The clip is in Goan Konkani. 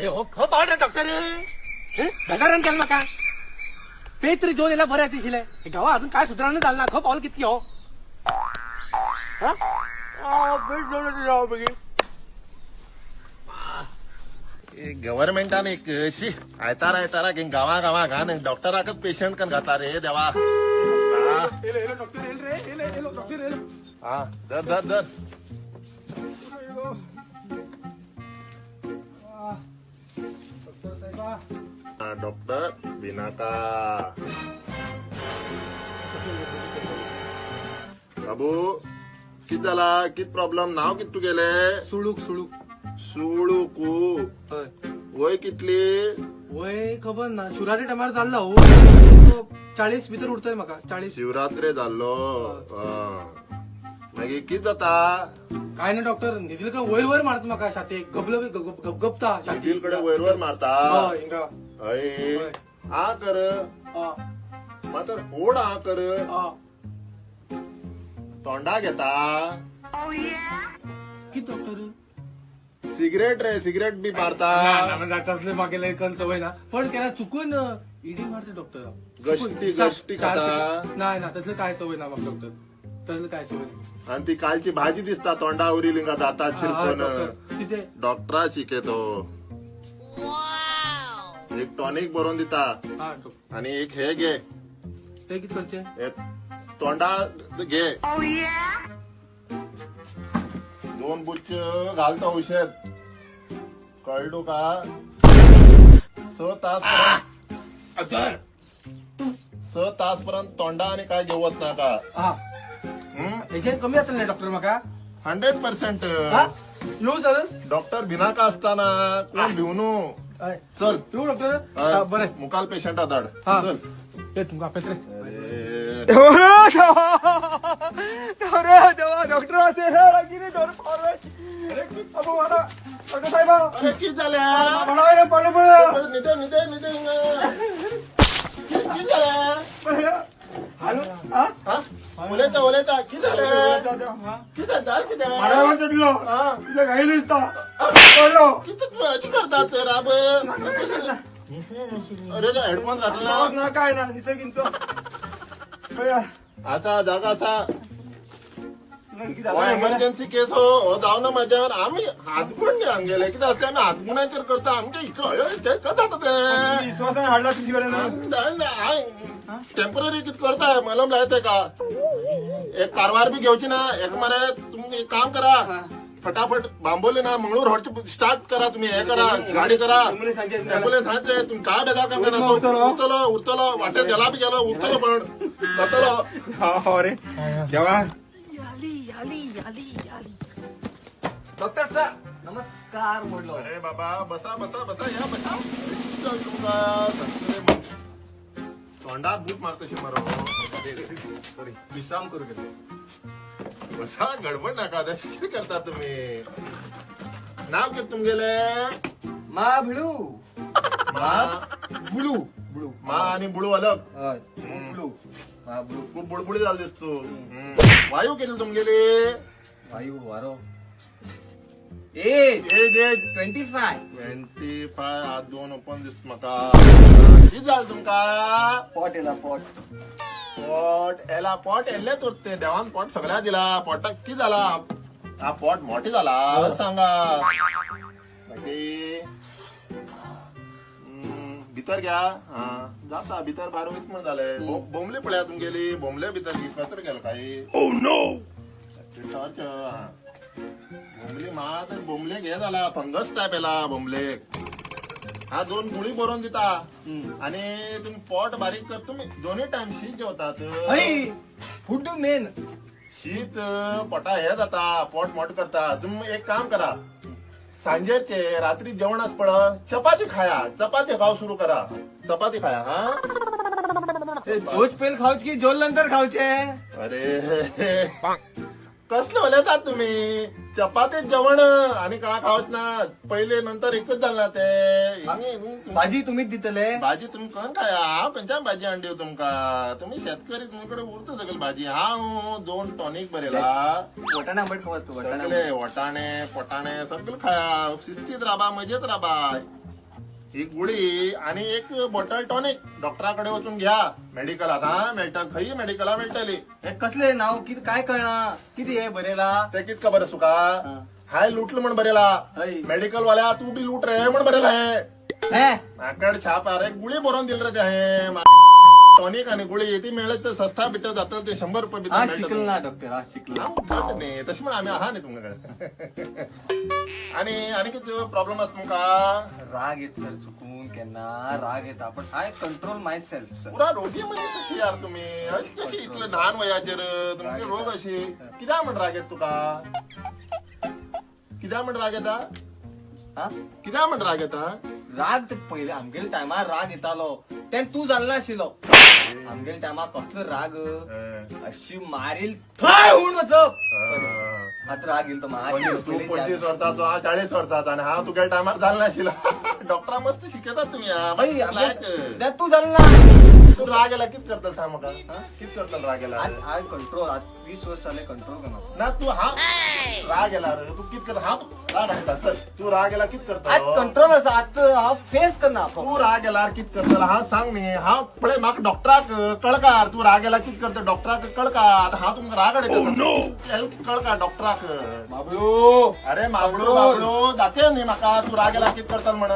हे हो खो पावडर डॉक्टर बेजारान केलं म्हाका पेत्री जेवन येयला बरें दिशिल्लें. हे गांवा अजून काय सुधारणा जाल ना. खो पावल कितकी हो. हा? आ, बेट जेवण येता बेगीन. गव्हर्मेंटान एक अशी आयतारा आयतारा गांवा गांवा घाण डॉक्टराकच पेशंट कन घातला रे देवा. हा. येयलो येयलो डॉक्टर येयल रे, येयलो येयलो डॉक्टर येयलो. हा, धर धर धर. येयलो. आ, डॉक्टर साहेबा. हा, डॉक्टर बिनाका बाबू, कित जाला? कित प्रॉब्लेम? नाव कित तुगेले? सुळूक सुळूक. सुळूकू? हय. वय कितली? वय खबर ना, शिवरात्री टायमार जाल्लो हो. 40 भितर उरतले म्हाका, 40. शिवरात्रे जाल्लो. हा. मागीर कित जाता? काय ना डॉक्टर, न्हिदिल कडेन वयर वयर मारता म्हाका छातयेक, गबल गपगपता छाती. कडे वयर वयर मारता? हय, हिंगा. हय. हय. आ कर. हा. मातर होड आ कर. हा. तोंडा घेता? कित डॉक्टर? सिगरेट रे, सिगरेट बी मारता? ना ना, तसले म्हाका लय सवय ना, पण केन्ना चुकून इडी मारता डॉक्टर. गश्टी गश्टी खाता? ना ना, तसले काय सवय ना म्हाका डॉक्टर, तसले काय सवय ना. आणि ती कालची भाजी दिसता तोंडा उरिली का दातात हय, शिरकोन. डॉक्टर कितें? डॉक्टरा शिकेतो. एक टॉनिक बरोवन दिता. हा डॉक्टर. आणि एक हे घे. ते कितें करचें? हे तोंडा घे, दोन बुच्च घालतो औषध, कळलो का? 6 तास पर्यंत, 6 तास पर्यंत तोंडा आणि काय घेवत नाका. हा. हेचेर कमी जातलें डॉक्टर म्हाका? 100%. हा, येऊ चालेल. डॉक्टर भिनाका असताना कोण भिवनू. हय. चल. येऊ डॉक्टर. हा, बरें. मुकाल पेशंटा धाड. हा. चल. ये तुमकां पेत्रे. अरे. अरे देवा, डॉक्टर असे डॉक्टर साहेब. अरे, कित जालें? पडलं पडलं. निदे निदे निदे. कित जालें? हॅलो हा. हा? उलयता उलयता, कित जालें? कित जालें? दाल कितें? माडावर चढलो. हा. तुला घाई दिसता, पडलो. कितें तूं अशें करता तर आब? अरे, हेडफोन घातला? आवाज ना काय ना निसर्गींचो. आसा जागा आसा. हो एमर्जन्सी केस हो. हो जावना म्हाज्यान. आमी हातगुण न्ही आमगेले. कितें आसता, आमी हातगुणाचेर करता. आमगे इतलो जाता ते. विश्वासान हाडला तुमचे कडेन. टेम्पररी कित करता, मलम लायता का, एक कारवार बी घेवची ना. एक मरे, तुमी एक काम करा, फटाफट बांबोली ना मंगळूर व्हरचे स्टार्ट करा. तुम्ही हे करा, गाडी करा. एम्बुलन्स सांगचे. एम्बुलन्स सांगचे. तुम्ही काय बेजार करता? उरतलो. उरतलो उरतलो, वाटेर गेला बी गेलो, उरतलो पण जातलो. हो रे देवा. डॉक्टर सर, नमस्कार म्हटलं. अरे बाबा, बसा बसा बसा, या बसा. तुमका तोंडात बूट मारतशी मरो. सॉरी, विश्राम करू गेलो. बसा, गडबड नाका. तशी कितें करता तुम्ही? नाव कितें तुमगेले? मा भिडू. मा? बुळू बुळू. मा आणि बुळू अलग. हय, बुळू, मा बुळू. खूप बुडबुडी झाली दिसतो. वायू केली तुमगेली? वायू वारो. एज? Age age? 25. 25. हात दोन ओपन दिसत म्हाका. कितें जालें तुमका? पोट येला, पोट. पोट एला? पोट येल्लेच उरते. देवान पोट सगळ्या दिला. पोटाक कितें जाला? हा, पोट मोठे जाला सांगा. बाकी भितर घ्या. हा, जाता भितर भायर वयत म्हण जाले. बोंबले पळया तुमगेली, बोंबले भितर भितर गेलो काय? टॉर्च. हा, बोंबली मात बोंबलेक हे जाला, फंगस टायप येला बोंबलेक. हा, दोन गुळी बरोवन दिता आणि तुम्ही पोट बारीक कर. तुम्ही दोन्ही टायम शीत जेवतात? हय, फूड मेन. शीत पोटा हे जाता, पोट मोठं करता. तुम्ही एक काम करा, सांजेचे रात्री जेवण आस पळ, चपाती खाया. चपाती खाव सुरू करा, चपाती खाया. हा. जोज पेल खावच की जोल नंतर खावचे? अरे, कसले उलयतात तुम्ही? चपातीत जेवण आणि काय खावत ना, पहिले नंतर एकच झालं ना ते. भाजी तुम्हीच दितले? भाजी तुम्ही कोण खाया. हांव खंयच्यान भाजी हाडून दिवं तुमकां? तुम्ही शेतकरी, तुमकडे उरता सगळी भाजी. हांव दोन टॉनिक बरयला. वटाणा आंबट खावत तू, वटाणा? सगळे वटाणे पोटाणे सगळे खाया. शिस्तीत राबा, मजेत राबा. ही गुळी आणि एक बॉटल टॉनिक डॉक्टरा कडेन वचून घ्या. मेडिकलात हा मेळटा, खंय मेडिकला मेळटली. हे कसले नाव किती काय कळना, किती हे बरेला? ते कित खबर आसा तुका? हाय लुटलं म्हण बरेला. हय. मेडिकल वाल्या तू बी लूट रे म्हण बरेला हे. हे माकड छाप. अरे गुळी बरोवन दिल रे ते. हे टॉनिक आणि गुळी ती मेळत तर सस्ता बिटर जात ते, 100 रुपये हा भितर. शिकल ना डॉक्टर, हा शिकलो. मेळटा न्ही तशें म्हण आमी आहा न्ही तुमकां. आणि आणि कितें प्रॉब्लेम आसा तुमकां? राग येत सर, चुकून केन्ना राग येता, पण I control my self sir. पुरा रोगी मनीस अशी यार तुम्ही. अशी कशी इतले ल्हान वयाचेर तुमचे रोग अशी कित्याक म्हण राग येत तुका? कित्याक म्हण राग येता? हा कित्याक म्हण राग येता? राग ते पयले आमगेले टायमार राग येतालो तेन्ना तूं जाल नाशिल्लो. आमगेले टायमार कसलो राग, अशी मारील थंय हून वचप. आतां राग येयलो तो तूं 25 वर्साचो, हांव 40 वर्साचो आनी हांव तुगेल्या टायमार जाल नाशिल्लो. डॉक्टरा मस्त शिकयतात तुमी. हा, लायक. तूं जाल ना. तूं राग येयला कित करतल सांग म्हाका? कित करतल राग येयला? I control, आज 20 वर्स जाले कंट्रोल करना. ना तू हा राग येयला रे, तू कित करता? हा राग येता, चल तू राग येयला कित करता? आज कंट्रोल आसा, आतां हांव फेस करना. तू राग येयल्यार कित करतलो हा सांग न्ही. हा पळय म्हाका डॉक्टराक कळकार, तू राग येयल्यार कित करता डॉक्टराक कळकार. आतां हांव तुमकां राग हाडयता, कळकार डॉक्टराक. बाबलो. अरे माबळो, बाबळो दाखय न्ही म्हाका तू राग येयल्यार कित करतल म्हण.